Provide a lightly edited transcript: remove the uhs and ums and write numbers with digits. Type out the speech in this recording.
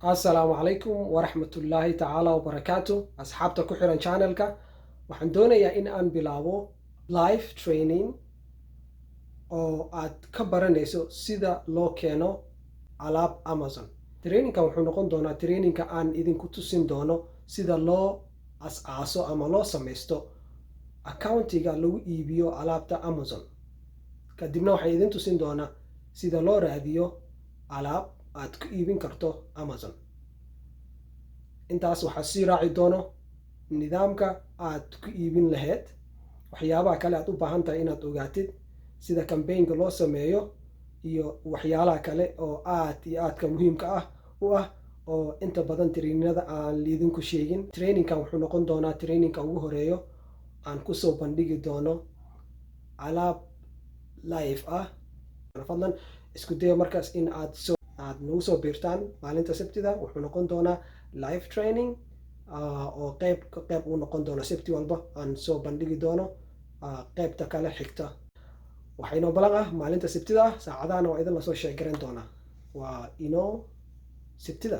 Asalaamu calaykum waraxmatullaahi tacaala wabarakaatu. Asxaabta ku xiran channelka, waxaan doonayaa in aan bilaabo live training oo aad ka baranayso sida loo keeno alaab Amazon. Trainingkan wuxuu noqon doonaa trainingka aan idinku tusin doono sida loo as-aaso ama loo samaysto accountiga lagu iibiyo alaabta Amazon. Kadibna waxaan idin tusin doonaa sida loo raadiyo alaab aad ku iibin karto Amazon. Intaas waxaa sii raaci doono nidaamka aad ku iibin lahayd, waxyaabaha kale aad u baahan tahay inaad ogaatid, sida campaignka loo sameeyo iyo waxyaalaha kale oo aad iyo aadka muhiimka ah u ah oo inta badan trainingada aan liidinku sheegin. Trainingkan wuxuu noqon doonaa trainingka ugu horeeyo aan kusoo bandhigi doono alaab live ah. Fadlan isku daya markaas in aad nagu soo biirtaan maalinta Sabtida. Wuxuu noqon doonaa live training oo qeyb qeyb uu noqon doono Sabti walba aan soo bandhigi doono qeybta kale xigta. Waxaa inoo balan ah maalinta Sabtida ah, saacadahana waa idin lasoo sheegaran doonaa. Waa inoo Sabtida.